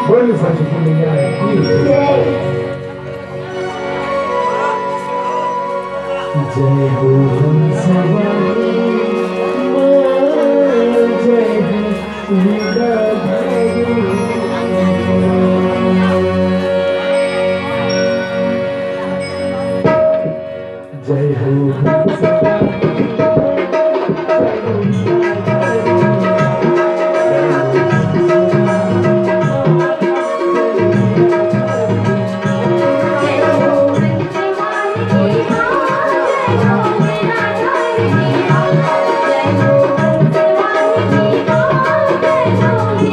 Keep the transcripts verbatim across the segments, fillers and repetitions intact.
बोल सच बोल यार। जय हो हंसवानी माँ, जय हो वीणा वाली। जय हो हंसवानी माँ, जय हो वीणा वाली।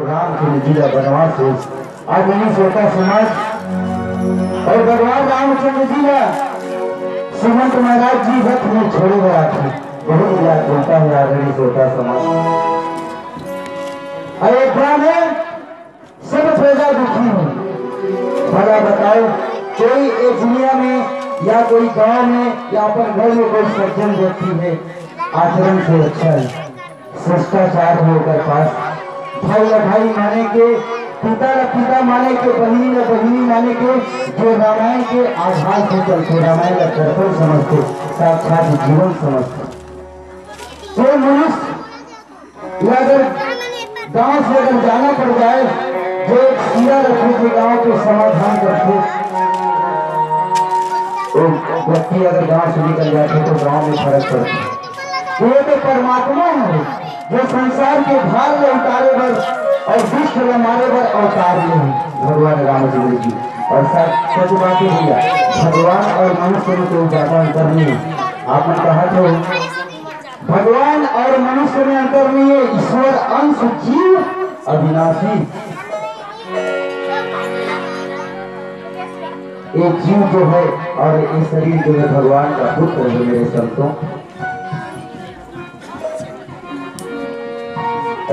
रामचंद्र जी ला बनवास से आदमी सोता समाज और भगवान रामचंद्र जी ला सुमंत महाराज जी रथ में छोड़े बर आथे। बहुत याद होता है आदरणीय सोता समाज। अयोध्या में सब प्रजा दुखी है। भला बताओ, कोई ए दुनिया में या कोई गांव में या अपन घर में कोई सज्जन व्यक्ति है, आचरण से अच्छा है, शिष्टाचार है ओकर पास, भाई ला भाई माने के, पिता ला पिता माने के, बहिनी ला बहिनी माने के, जो रामायण के आधार से चलते, रामायण ला दर्पण समझते, साक्षात जीवन समझते, जो मनुष्य या अगर गांव से अगर जाना पड़ जाए, जो एक सीधा रखे थे गांव के समाधान करते, वो व्यक्ति अगर गांव से निकल जाते तो गांव में फर्क पड़ता। वो तो परमात्मा है, जो संसार के भार ला उतारे बर और दुष्ट ला मारे बर अवतार ले हैं भगवान रामचंद्र जी। और सच, सच बात है भैया, भगवान और मनुष्य में कोई ज्यादा अंतर नहीं है। आपने कहा तो भगवान और मनुष्य में अंतर नहीं है, ईश्वर अंश जीव अविनाशी। ये जीव जो है और ये शरीर जो है भगवान का पुत्र है मेरे संतों।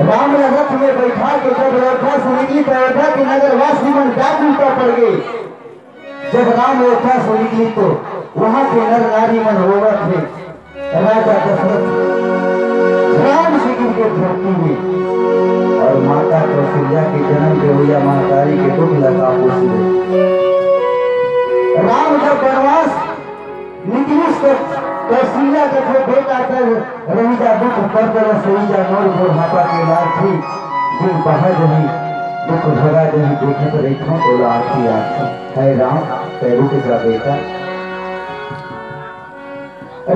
राम ला रथ में बैठा के जब अयोध्या से निकली तो अयोध्या के नगरवासी मन व्याकुलता पड़ गए। जब राम अयोध्या से निकली तो वहां के नर नारी मन रोवत हे, राजा दशरथ राम से गिर के धरती में और माता कौशल्या के जन्म देवैया महतारी के दुख लगा उस राम जब वनवास निकलिस तो कौशल्या कथे बेटा कर रही जा दुख दर्द ल सही जा मोर बुढ़ापा के लाठी दिन बहा जही दुख भगा जही देखत रहिथों तोला आखी आखी। हे राम, तै रुक जा बेटा।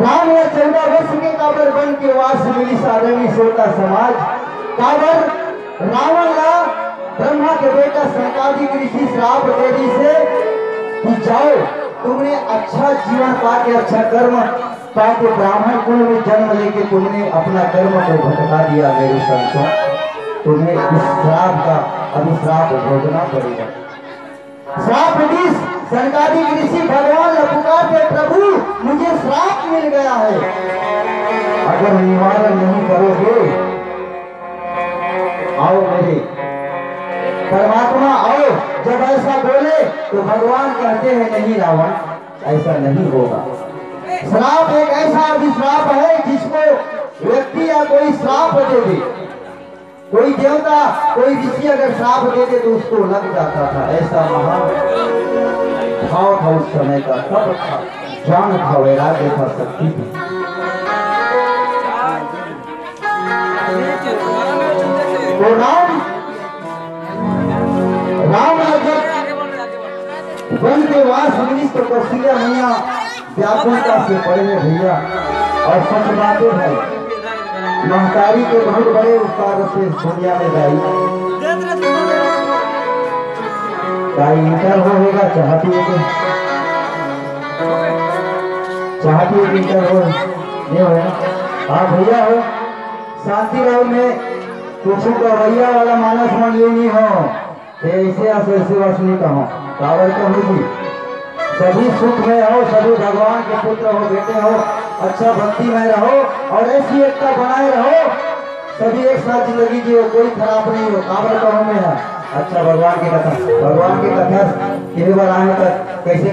राम ला चौदह वर्ष के काबर वन के वास मिलिस आदरणीय श्रोता समाज। काबर रावण ला ब्रह्मा के बेटा सनकादिक ऋषि श्राप दे दिस हे कि जाओ, तुमने अच्छा जीवन पाके, अच्छा कर्म पाके, ब्राह्मण कुल में जन्म लेके तुमने अपना कर्म को भटका दिया मेरे संतों, तुम्हें इस श्राप का अभिश्राप भोगना पड़ेगा। श्राप दिस, सनकादिक ऋषि भगवान ला पुकारते, प्रभु, मुझे श्राप मिल गया है, अगर निवारण नहीं करोगे, आओ मेरे परमात्मा, आओ। जब ऐसा बोले तो भगवान कहते हैं, नहीं रावण, ऐसा नहीं होगा। श्राप एक ऐसा अभिश्राप है जिसको व्यक्ति या कोई श्राप दे दे, कोई देवता, कोई ऋषि अगर श्राप दे दे तो उसको लग जाता था। ऐसा महान भाव था उस समय का, तप था, ज्ञान था, वैराग्य था, शक्ति थी। तो राम, राम ला जब वन के वास मिलिस तो कौशल्या मैया व्याकुलता से पड़े हे भैया। और सच बात हे भाई, महतारी के बहुत बड़े उपकार से दुनिया में दाई, दाई इंटर हो होगा, चाह पिए के, चाह पिए के इंटर हो, नहीं हो ना? हाँ भैया हो, शांति रहो, मैं कुछ गवैया वाला मानस मन ये नहीं हो, ये ऐसे आस-, ऐसे बस नहीं कहो। काबर कहूँ जी, सभी सुख में हो, सभी भगवान के पुत्र हो, बेटे हो, अच्छा भक्ति में रहो और ऐसी एकता बनाए रहो, सभी एक साथ जिंदगी जियो, कोई खराब नहीं हो। काबर कहूँ मैं है, अच्छा भगवान की कथा, भगवान की कथा केहे बर आए तक कैसे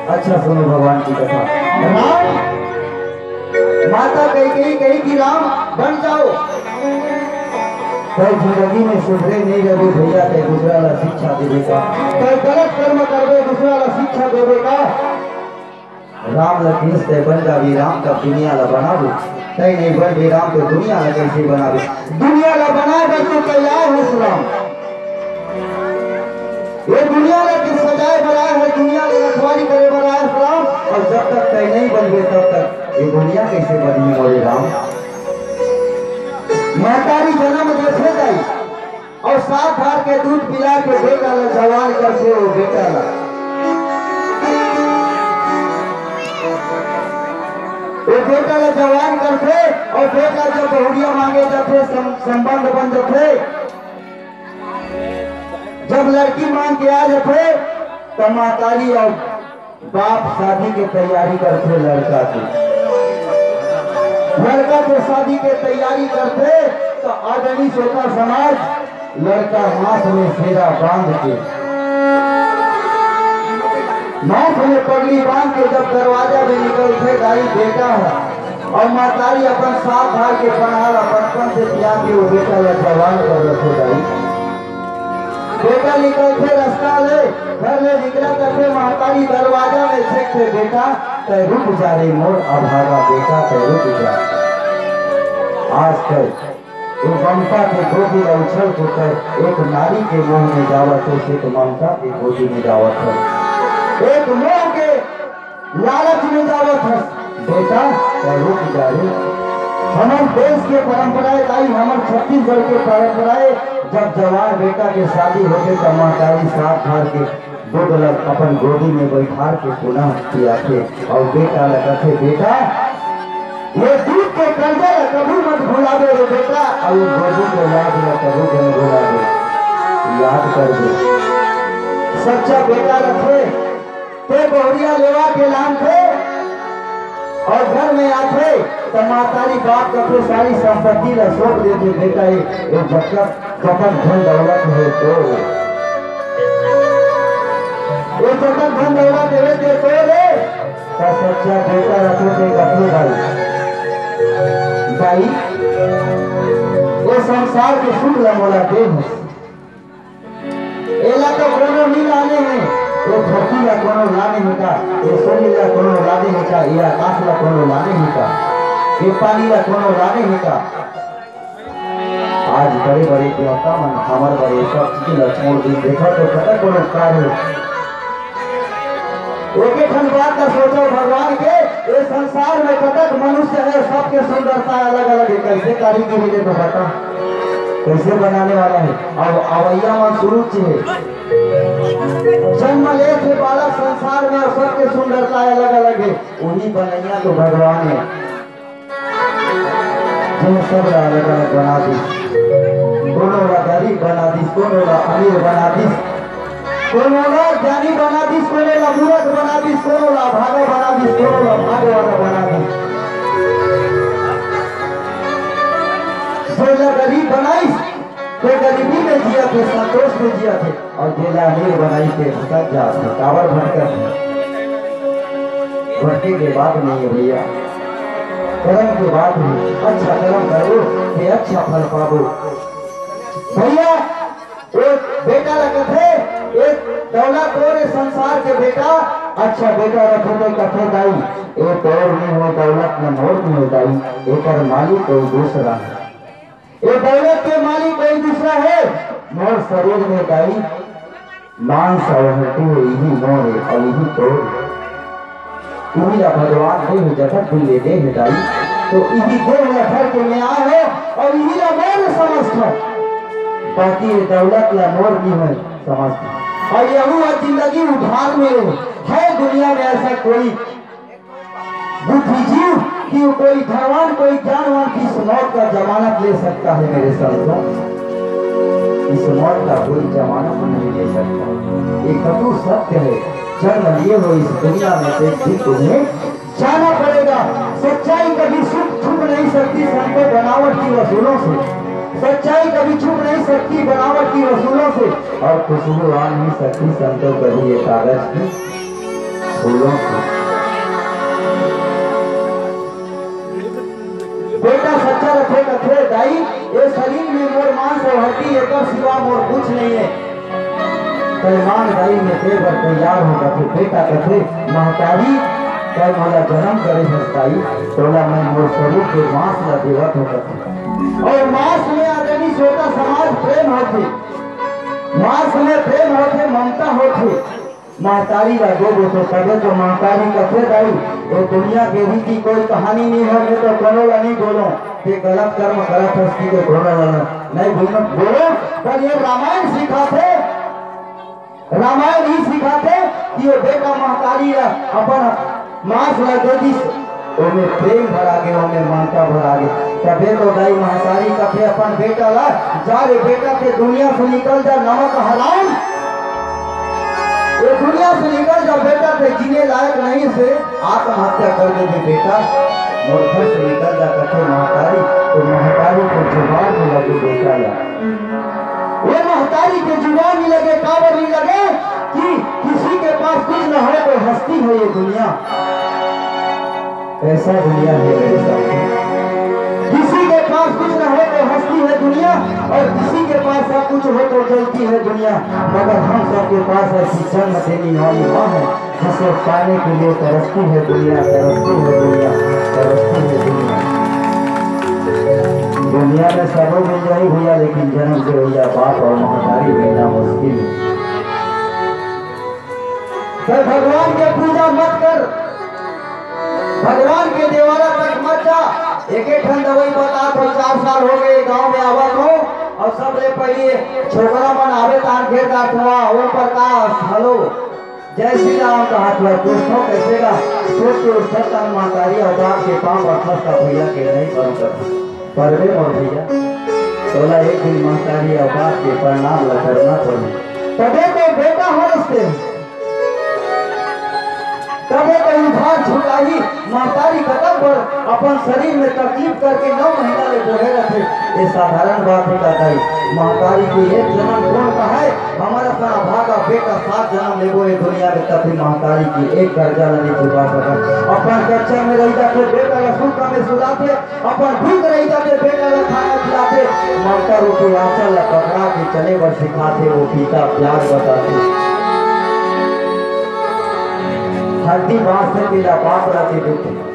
अच्छा सुनो भगवान की कथा। राम, माता कैकेयी कही कि राम बन जाओ, तैं जिंदगी में सुधरे नहीं रहे भैया, तैं दूसरा ला शिक्षा देबे का, तैं गलत कर्म करबे, दूसरा ला शिक्षा देबे का। राम ला किहिस तैं बन जाबे राम, तब दुनिया ला बनाबे, तैं नहीं बनबे राम, तो दुनिया ला कैसे बनाबे? दुनिया ला बनाए बर तो तैयार हस राम। ये दुनिया ला के सजाए बर आए हस, दुनिया ला रखवारी करे बर आए हस राम, और जब तक तैं नहीं बनबे तब तक ये दुनिया कैसे बनही मोरे राम? महतारी जन्म देथे दाई, और सात धार के दूध पिला के बेटा ला जवान करथे, वो बेटा ला, वो बेटा ला जवान करथे, और बेटा जब बहुरिया मांगे जाथे, सम-, संबंध बन जाथे, जब लड़की मांग के आ जाथे, त महतारी और बाप शादी के तैयारी करथे लड़का के, लड़का के शादी के तैयारी करथे, त आदमी सोता समाज लड़का माथ में सेरा बांध के, माथ में पगड़ी बांध के जब दरवाजा में निकलथे दाई बेटा ह, और महतारी अपन सात धार के पनहा ला बचपन से पिया के वो बेटा ला जवान कर रखे दाई। बेटा निकलथे रस्ता ले, घर ले निकला करथे, महतारी दरवाजा में छेकथे, "बेटा, तैं रुक जा रे मोर अभागा बेटा, तैं रुक जा।" आज तक वो ममता के गोदी ला उछल के तैं एक नारी के मोह में जावत हस, एक ममता के गोदी में जावत हस, एक मोह के लालच में जावत हस। बेटा, तैं रुक जा रे। हमर देश के परंपराएं दाई, हमर छत्तीसगढ़ के परंपराएं, जब जवान बेटा के शादी होथे, त महतारी सात धार के दूध ल अपन गोदी में बैठार के पुनः पियाथे, और बेटा ल कथे, "बेटा, ये दूध के कर्जा ल कभू मत भुलाबे रे बेटा, और ये गोदी के लाज ल कभू मत भुलाबे।" याद करबे। सच्चा बेटा रथे, तैं बहुरिया लेवा के लानथे और घर में आथे, त महतारी बाप कथे सारी संपत्ति ला सौंप देथे, "बेटा, ये, ये जतक, जतक धन दौलत हे तो, ये जतक धन दौलत हे ते तो रे।" त सच्चा बेटा रथे ते कथे, "भाई, भाई, ये संसार के सुख ला मोला दे हस।" एला तो कोनो नी लाने हे, ये धरती ला कोनो लाने हे का, ये सूर्य ला कोनो लाने हे का, ये आकाश ला कोनो लाने हे का, ये पानी ला कोनो लाने हे का? आज बड़े-बड़े देवता मन हमर बर ये सब चीज ला छोड़ दिन, देखा तो कतक बड़े उपकार हे। एक एक ठन बात ला सोचो भगवान के, ये संसार में कतक मनुष्य हे, सबके सुंदरता अलग-अलग हे। कैसे कारीगरी ले तो बता, कैसे बनाने वाला हे? अब अवैया मन सुरुचि हे, जन्म लेथे बालक संसार में, और सबके सुंदरता अलग-अलग हे। वही बनैया तो भगवान हे। जेन सब ला अलग-अलग बना दिस, कोनो ला गरीब बना दिस, कोनो ला अमीर बना दिस, कोनो ला ज्ञानी बना दिस, कोनो ला मूर्ख बना दिस, कोनो ला भागा बना दिस, कोनो ला भागे वाला बना दिस। जेला गरीब बनाइस, ते गरीबी में जियत हे, संतोष में जियत हे, और जेला अमीर बनाइस ते भटक जात हे। काबर भटकत हे? भटके के बात नहीं हे भैया, कर्म के बात हे। अच्छा कर्म करबो ते अच्छा फल पाबो। भैया, वो बेटा ला कथे, "ए दौलत तोर, ए संसार के बेटा, अच्छा बेटा रथे ते कथे दाई, ए तोर नहीं हो दौलत, न मोर नहीं हो दाई, एकर मालिक कोई दूसरा हे।" ये दौलत के मालिक कोई दूसरा हे, मोर शरीर में दाई मांस अउ हड्डी हे, इही मोर हे अउ इही तोर हे। इही ला भगवान दे हे, जतक दिन ले दे हे दाई, तो इही देह ला धर के मैं आए हो अउ इही ला मोर समझत हो, बाकी ये दौलत ला मोर नहीं हो समझत। अउ यहू ह जिंदगी उधार में हे, दुनिया में ऐसा कोई बुद्धिजीव कि कोई धनवान, कोई ज्ञानवान किस मौत का जमानत ले सकता है मेरे संतों? इस मौत का कोई जमानत नहीं ले सकता। ये कटु सत्य है, जन्म लिए हो इस दुनिया में तो एक दिन तुम्हें जाना पड़ेगा। सच्चाई कभी छुप, छुप नहीं सकती संतों बनावट की वसूलों से, सच्चाई कभी छुप नहीं सकती बनावट की वसूलों से, और खुशबू आ नहीं सकती संतों कभी ये कागज की। फूलों से। बेटा सच्चा रथे कथे, "दाई, ए शरीर में मोर मांस अउ हड्डी, एकर सिवा मोर कुछ नहीं है।" तैं मांग दाई, मैं दे बर तैयार हो कथे। बेटा कथे, "महतारी, तैं मोला जन्म करे हस दाई, तोला मैं मोर शरीर के मांस ला देवत हो कथे।" अउ मांस में आदमी श्रोता समाज प्रेम होथे, मांस में प्रेम होथे, ममता होथे। महतारी ला दे देथे, तभे तो महतारी कथे, "दाई, ए दुनिया के रीति कोई कहानी नहीं है, मैं तो कोनो ला नहीं बोलो, ते गलत कर्म करत हस कि के कोनो ला नहीं बोलो, बोलो।" पर ये रामायण सिखाथे, रामायण ही सिखाथे कि वो बेटा महतारी ला अपन मांस ला दे दिस, ओमे प्रेम भरा गे, ओमे ममता भरा गे। तभे तो दाई महतारी कथे अपन बेटा ला, "जा रे बेटा, ते दुनिया से निकल जा, नमक हराम, ये दुनिया से निकल जा बेटा, ते जीने लायक नहीं से, आत्महत्या कर दे बेटा, मोर घर से निकल जा," कथे महतारी। तो महतारी के जुबान में लगे बेटा ला, वो महतारी के जुबान नहीं लगे, काबर नहीं लगे कि किसी के पास कुछ ना हो तो हस्ती है ये दुनिया। ऐसा दुनिया है मेरे साथी। किसी के पास कुछ ना हो तो हस्ती है दुनिया, और किसी के पास सब कुछ हो तो जलती है दुनिया। मगर हम सबके पास ऐसी जन्म देने वाली माँ है, जिसे पाने के लिए तरसती है दुनिया, तरसती है दुनिया, तरसती है दुनिया। दुनिया में सबो मिल जाई भैया, लेकिन जन्म के भैया बाप और महतारी मिलना मुश्किल है। तो भगवान के पूजा मत कर, भगवान के देवारा तक मत जा। एक एक ठन दवाई बतात हो, चार साल हो गए गांव में आवत हो, और सबले पहले छोकरा मन आवे तान घेर डारत हुआ, "ओम प्रकाश, हेलो, जय श्री राम," कहा तुआ पूछो कैसे गा? सोच के उठत तान महतारी और बाप के पाँव पड़थस का भैया के नहीं करो कर। परबे मोर भैया, तोला एक दिन महतारी और बाप के प्रणाम ला करना पड़ी। तबे तो बेटा हरसते, तबे तो उधार छुटाही। महतारी कतक बर अपन शरीर में तकलीफ करके नौ महीना ले बोहे रथे, ये साधारण बात है का दाई? महतारी के एक जन्म कौन का है? हमारा सारा भागा बेटा सात जन्म लेबो ये दुनिया में, तब भी महतारी की एक कर्जा ला नहीं चुका सकत। अपन कच्चा में रह जाके बेटा ला सुख में सुलाते, अपन भूख रही जाते बेटा ला खाना खिलाते, ममता रूपी आंचल ला पकड़ा के चले बर सिखाते, वो पिता प्यार बताते। हड्डी बांस से तेला बाप ला दे देथे,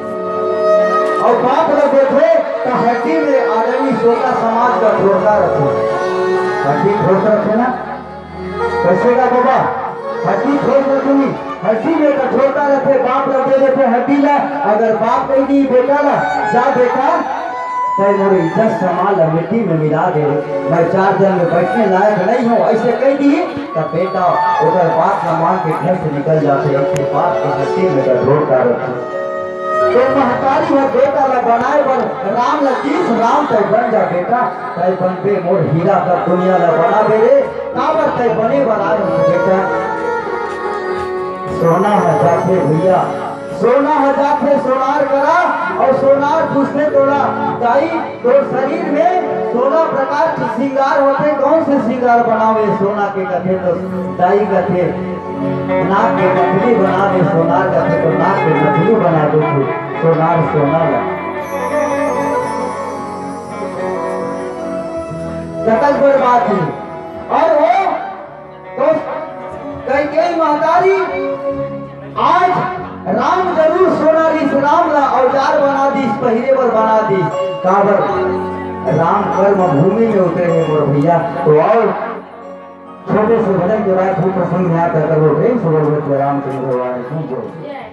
और बाप ला देथे तो हड्डी में आदमी सोता समाज का ठोरता रथे। हड्डी ठोस रथे ना, कैसे का बाबा? हड्डी ठोस रथे नहीं, हड्डी में का ठोरता रथे, बाप ला दे देथे हड्डी ला। अगर बाप कही नहीं बेटा ला, "जा बेटा, तय मोर इज्जत सामान ला मिट्टी में मिला दे, मैं चार दिन में बैठने लायक नहीं हूँ," ऐसे कह दी, तब बेटा ओकर बात ला मान के घर से निकल जाते, ऐसे बाप के हड्डी में का ठोरता रथे। तो महतारी ह बेटा ला बनाए बर राम ला किस, "राम तय बन जा बेटा, तय बनबे मोर हीरा का दुनिया ला बनाबे रे, काबर तय बने बर आए हस बेटा?" सोना ह जाथे भैया, सोना ह जाथे सोनार करा, और सोनार पूछथे तोला, "दाई, तोर शरीर में सोलह प्रकार के श्रृंगार होथे, कौन से श्रृंगार बनावे सोना के?" कथे तो दाई कथे, "नाक के नथनी बना दे सोनार," कथे तो नाक के नथनी बना देथे सोनार सोना ला। कतक बड़ बात है। और वो तो कैकेयी महतारी आज राम जरूर सोना रिस, राम ला औजार बना दिस, पहिरे बर बना दिस। काबर? राम कर्म भूमि में उतरे हैं मोर भैया। तो आओ, छोटे से भजन के बाद फिर प्रसंग यहाँ तक करो। प्रेम से बोलो जय रामचंद्र भगवान की जय।